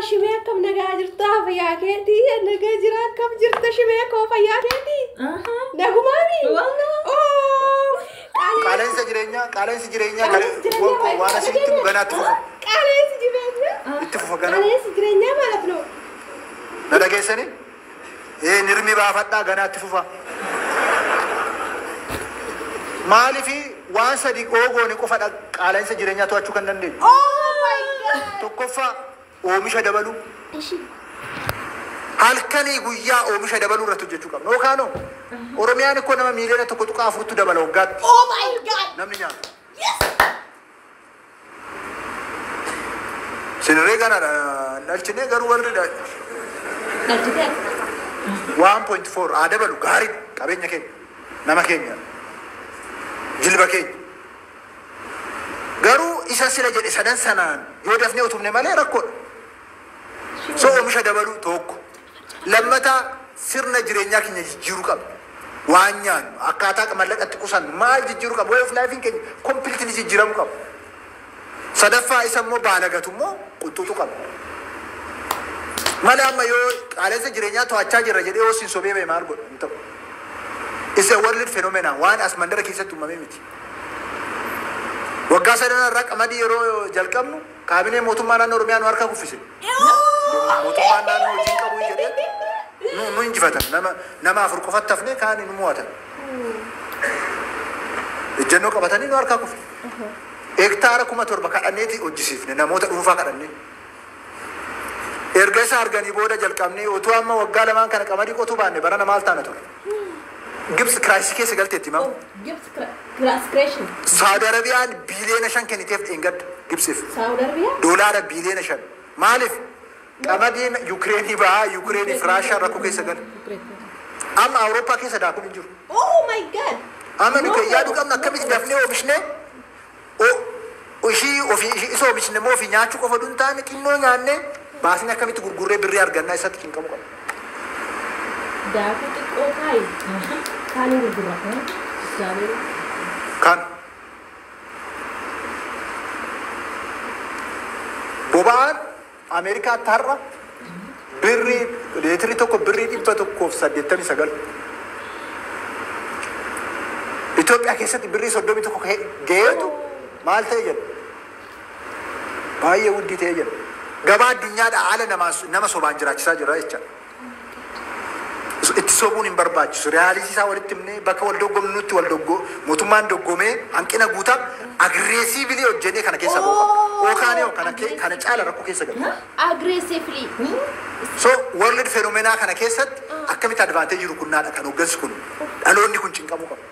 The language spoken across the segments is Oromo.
Shimee, akkam nagaa jirtaa? Fayyaa keetii? Nagaa jira, akkam jirta Shimee koo, fayyaa keetii? Nagumaami? Qaala'insa jireenyaa, qaala'insi jireenyaa waan asinitti himu ganaatti fufa. Qaala'insi jireenyaa. Itti fufa ganaa. Qaala'insi jireenyaa ማለት ነው። Na dhageessanii? Ee, nirmi baafadhaa, ganaatti fufa. Maalifi waan sadi oogoone qofa qaala'insa jireenyaa to'achuu kan dandeenyu. Oh my God. Tokkoffaa, oomisha dabaluu. Ishi. Halkanii guyyaa oomisha dabaluu irratti hojjechuu qabna. Yookaanoo Oromiyaan ikkoo nama miiliyoona 1.4tu dabala waggaatti Oh my God. namni nyaata. Sinirree kana dhalchinee garuu warri Dhalchitee. 1.4 haa dabalu, gaariidha, qabeenya keenya, nama keenya, jilba keenya. Garuu isa sila jedhe sadan sanaan yoo dafnee utubne malee rakkoodha. So oomisha dabaluu tokko. Lammataa, sirna jireenyaa keenya jijjiiruu qabna. Waan nyaannu, akkaataa mallaqatti qusannu maal jijjiiruu qabna. Way of life keenya completely jijjiiramuu qaba. Sadaffaa, isa immoo baalagatu immoo qunxuuxuu qabna. Malee amma yoo qaala'insa jireenyaa to'achaa jirra jedhee yoo siin sobee ba'e maal godha? Hin ta'u. Isa world phenomena, waan as mandara keessatti uumamee miti. Waggaa sadan irraa qamadii yeroo jalqabnu kaabinee mootummaa naannoo Oromiyaa nu harkaa kuffise. Mootummaan naannoo hojii qabu jedhee nu injifatan. Nama afur qofatti hafnee kaan nu mo'atan. Ejjennoo qabatanii nu harkaa kufe. Hektaara 7,000 kadhanneeti hojjisiifne, namoota dhuunfaa kadhannee. Erga isa arganii booda jalqabnee otoo amma waggaa lamaan kana qamadii qotuu baanne barana maal taana ture? Gibsi crisis keessa galteetti mamu. Gibsi creation. Saudi Arabiyaan biiliyoona 5 kenniteef dheengadda Gibsiif. Saudi Arabiyaa. Doolaara biiliyoona 5. Maaliif? Qamadiin Yukireenii bahaa, Yukireenii fi Raashaan rakkoo keessa gala. Amma Awurooppaa keessa daakuun hin jiru. Oh my God. Amma nu kan yaaduu qabnu akkamitti dafnee oomishnee ishii ofii isa oomishne immoo ofii nyaachuu qofa duun taane, xinnoo nyaannee baasnee akkamitti gurgurree birrii argannaa isatti cinqamuu qabna. Daakuu xiqqoo kaayi. Kaaniin gurgurra. Islaameeru. Kan boba'aan Ameerikaatti har'a birrii leetirii tokko birrii 189. Itoophiyaa keessatti birrii 31 ga'eetu maal ta'e jedha. Baay'ee wuddii ta'e jedha. Gabaa addunyaadha haala nama sobaan jiraachisaa jira jecha. Itti sobuun hin barbaachisu. Reality isaa walitti himnee bakka wal dorgomnutti wal dorgo mootummaan dorgomee hanqina guutaa aggressively hojjennee kana keessa ba'uu qaba. Yookaan yoo kana kana caala rakkoo keessa gala. Aggressively. So world phenomena kana keessatti akkamitti advantage rukunnaadha kan hoggansi kun, dhaloonni kun cinqamuu qaba.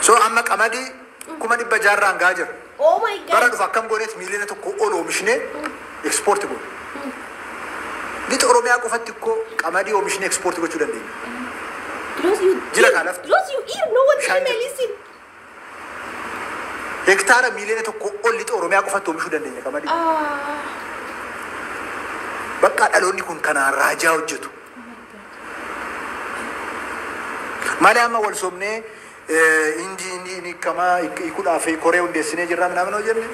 So amma qamadii 600,000rraan gahaa jira. Oh my Bara God. dhufu akkam gooneet miiliyoona 1 ol oomishnee export goone. Lixa Oromiyaa qofatti ikkoo qamadii oomishnee export gochuu dandeenya. Close you. Jira kaanaaf. Close your ear. No one Bishaan can jira. listen. Hektaara miiliyoona 1 ol lixa Oromiyaa qofatti oomishuu dandeenya qamadii. Ah. Bakka dhaloonni kun kanaan raajaa hojjetu. Malee amma wal sobnee indii inni inni kamaa hiikuudhaaf koree hundeessinee jirra ምናምን hojjenne.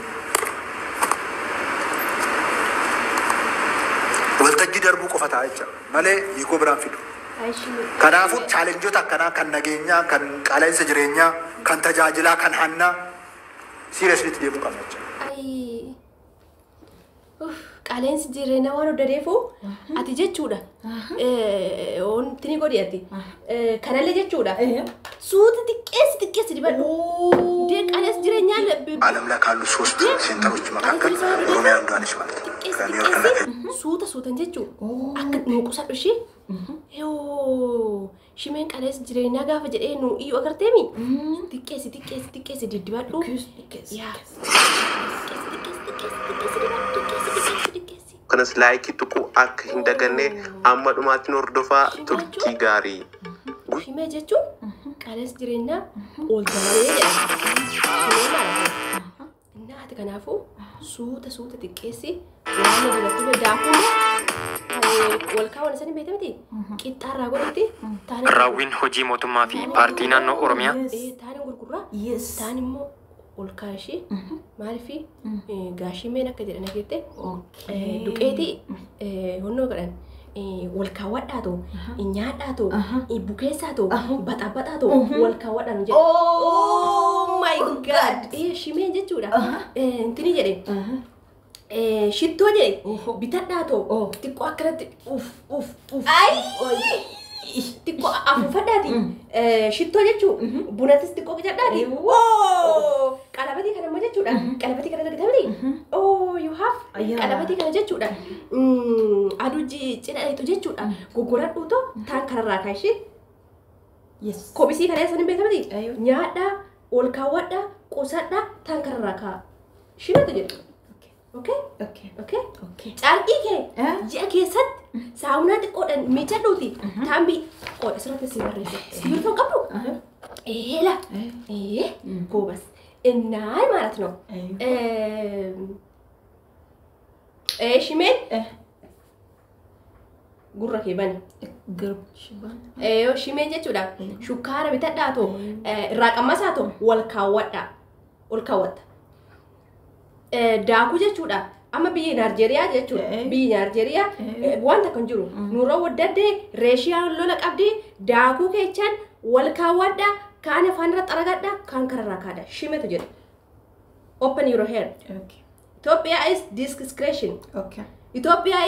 Waltajjii darbuu qofa ta'a jecha malee hiikoo biraan fidu. Kanaafuu challengeota akkanaa kan nageenyaa, kan qaala'insa jireenyaa, kan tajaajilaa, kan hannaa seriously deemuu qabna jecha. Ay. Uff, qaala'insi jireenyaa waan hoddadeefu ati jechuudha. Wanti ni godhi ati. Kanallee jechuudha. Suuta xiqqeessi xiqqeessi dibadhu. Dee qaala'insi jireenyaa ዓለም ላይ ካሉ ሶስት center ኦች መካከል ኦሮሚያ አንዷ ነች ማለት ነው። xiqqeessi ከኒውዮርክ እና xiqqeessi suuta suutan jechuudha. Akka nuu qusadhu ishee. Yoo shimeen qaala'insi jireenyaa gaafa jedhee nu iyyuu agarteemi. Xiqqeessi xiqqeessi xiqqeessi diddibadhu. Yaa. Xiqqeessi xiqqeessi xiqqeessi xiqqeessi dibadhu, xiqqeessi xiqqeessi xiqqeessi. Kanas like tuquu akka hin daganne, amma dhumaatti nu hordofaa, turtii gaarii. Shimee jechuun qaala'insi jireenyaa ol dabalee jedhama. Shimee ማለት ነው. Innaa ati kanaafuu suuta suuta xiqqeessi waan dibattuu daakuu wal kaawwan sanii beekte miti qixxaarraa godhatti taana Raawwiin hojii mootummaa fi paartii naannoo Oromiyaa taana gurgurraa Yes. taan immoo Ol kaashii maaliif gaashimeen akka jedhan ageette duqeetii honnoo godhan wal kaawwadhaatu nyaadhaatu bukeessaatu baxabaxaatu wal kaawwadhaan jedhe. Oh my God! Shimeen jechuudha. Intini jedhe. Shittoo jedhe bitadhaatu xiqqoo akkanatti Uff uff uff. Xiqqoo afuufadhaati. Shittoo jechuun bunattis xiqqoo qicadhaati. Woo! Qalabatii kana immoo jechuudha. Qalabatii kana argitamni? Oh, you have qalabatii kana jechuudha. Aduu cidha dheetu jechuudha. Goggoradhuutu taan kanarraa kaashee. Yes. Kobisii kana eessa hin beekamti? Nyaadhaa, ol kaawwadhaa, qusadhaa, taan kanarraa kaa. Shimeetu jedha. Okay? Okay. Okay? Okay. Carqii kee ji'a keessatti saamunaa xiqqoodhaan miicadhuuti. Taambii qoodha asirratti si barreessa. Iskiriiptoo qabdu? Eela. Ee ጎበዝ እናይ ማለት ነው። ሽሜን gurra kee bani. Shimeen jechuudha. Shukkaara bitadhaatoo irraa qammasaatoo wal kaawwadhaa. Ol kaawwatta. Daakuu jechuudha. Amma biyyi Naayijeeriyaa jechuudha. Biyyi Naayijeeriyaa wanta kan jiru. Nurra waddadde Reeshiyaan lola qabdi daakuu keechaan wal kaawwadhaa kaan afaan irra xaragadhaa kaan kararraa kaadha. Shimetu jedha. Open your hair. Okay. Ethiopia is discretion. Okay. Ethiopia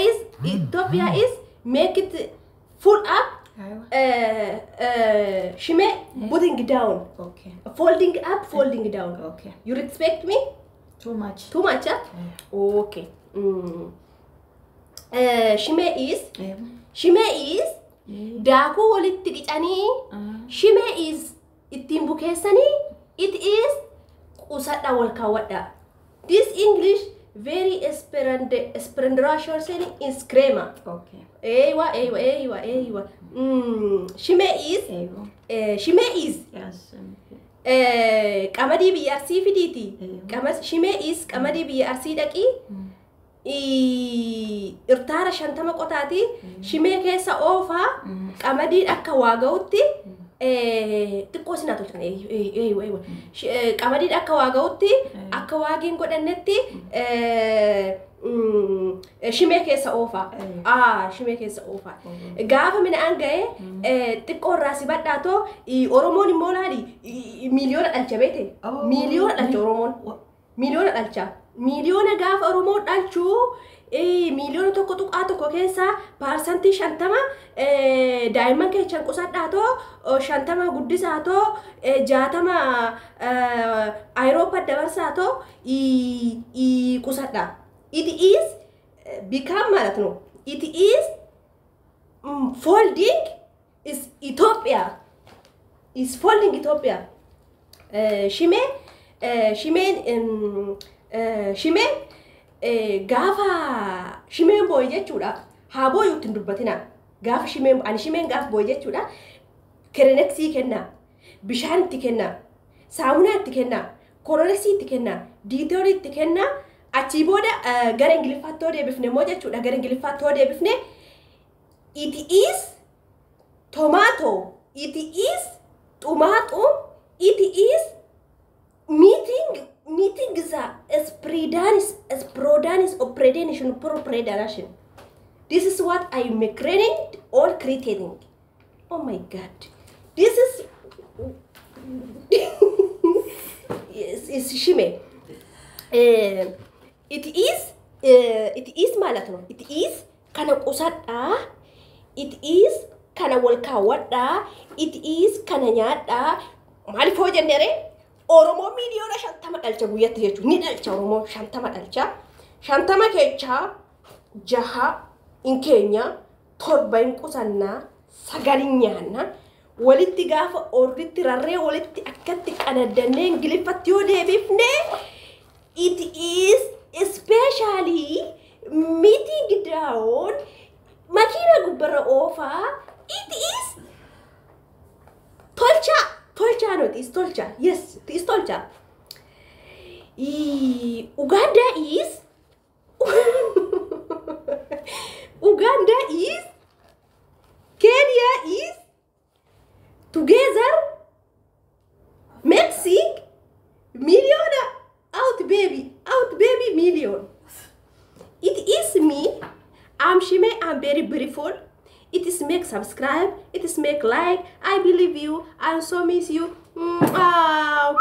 is make it full up. Shime putting down. Okay. Folding up, folding down. Okay. You respect me? Too much. Too much, huh? Okay. Shime is shime is daakuu walitti qicanii shime is ittiin bukeessanii it is qusadha wal kaawwadha. This English very esperanto is grammar. Okay. Eewa eewa eewa eewa. Shime is shime is Yes. Qamadii biyya Arsii fidiiti. Shimee is qamadii biyya Arsii dhaqii. Irtaara 50 qotaati. Shimee keessa oofaa qamadiin akka waa ga'utti xiqqoo sinaa tolchan. Eewa eewa. Qamadiin akka waa ga'utti akka waagiin godhannetti shimee keessa oofaa. Shimee keessa oofaa. Gaafa midhaan ga'ee xiqqoo irraa si badhaatoo Oromoon immoo laali miiliyoona dhalcha beete. Miiliyoona dhalcha Oromoon. Miiliyoona dhalcha. Miiliyoona gaafa Oromoon dhalchuu miiliyoona 1.1 keessaa 50% daa'imman keechaan qusadhaatoo 50 guddisaatoo 60 Awurooppaa dabarsaatoo qusadha. It is become ማለት ነው. It is folding is Ethiopia. Is folding Ethiopia. Shime shimeen shimee gaafa shimeen boo'e jechuudha. Haa boo'uutti hin dubbatina. Gaafa shimeen ani shimeen gaafa boo'e jechuudha. Kereneksii kenna. Bishaan itti kenna. Saamunaa itti kenna. Koroneksii itti kenna. Diitoorii itti kenna. Achii booda gara Ingiliffaatti yoo deebifne immoo jechuudha. Gara Ingiliffaatti yoo deebifne it is tomato. It is tomato. It is meeting the spreadanis sprodanis opredenation propredanation. This is what I am creating all creating. Oh my God. This is yes, is shime. It is ማለት ነው. It is kana qusadhaa. It is kana wal kaawwadhaa. It is kana nyaadhaa. Maaliif hoo jennee ree? Oromoo miiliyoona 50 dhalcha guyyatti jechuudha. Ni dhalcha Oromoo 50 dhalcha. 50 keessaa 6 in keenya, 7 hin qusannaa, 9 hin nyaanna. Walitti gaafa orritti rarree walitti akkatti qanaddannee Ingiliffatti yoo deebifne it is especially meeting down makiina gubbarra oofaa it is tolcha. Tolcha no, it is tolcha. Yes, it is tolcha. Uganda is Uganda is Kenya is together mixing million million. It is me. I'm Shime. I'm very beautiful. It is make subscribe. It is make like. I believe you. I so miss you. Mwah.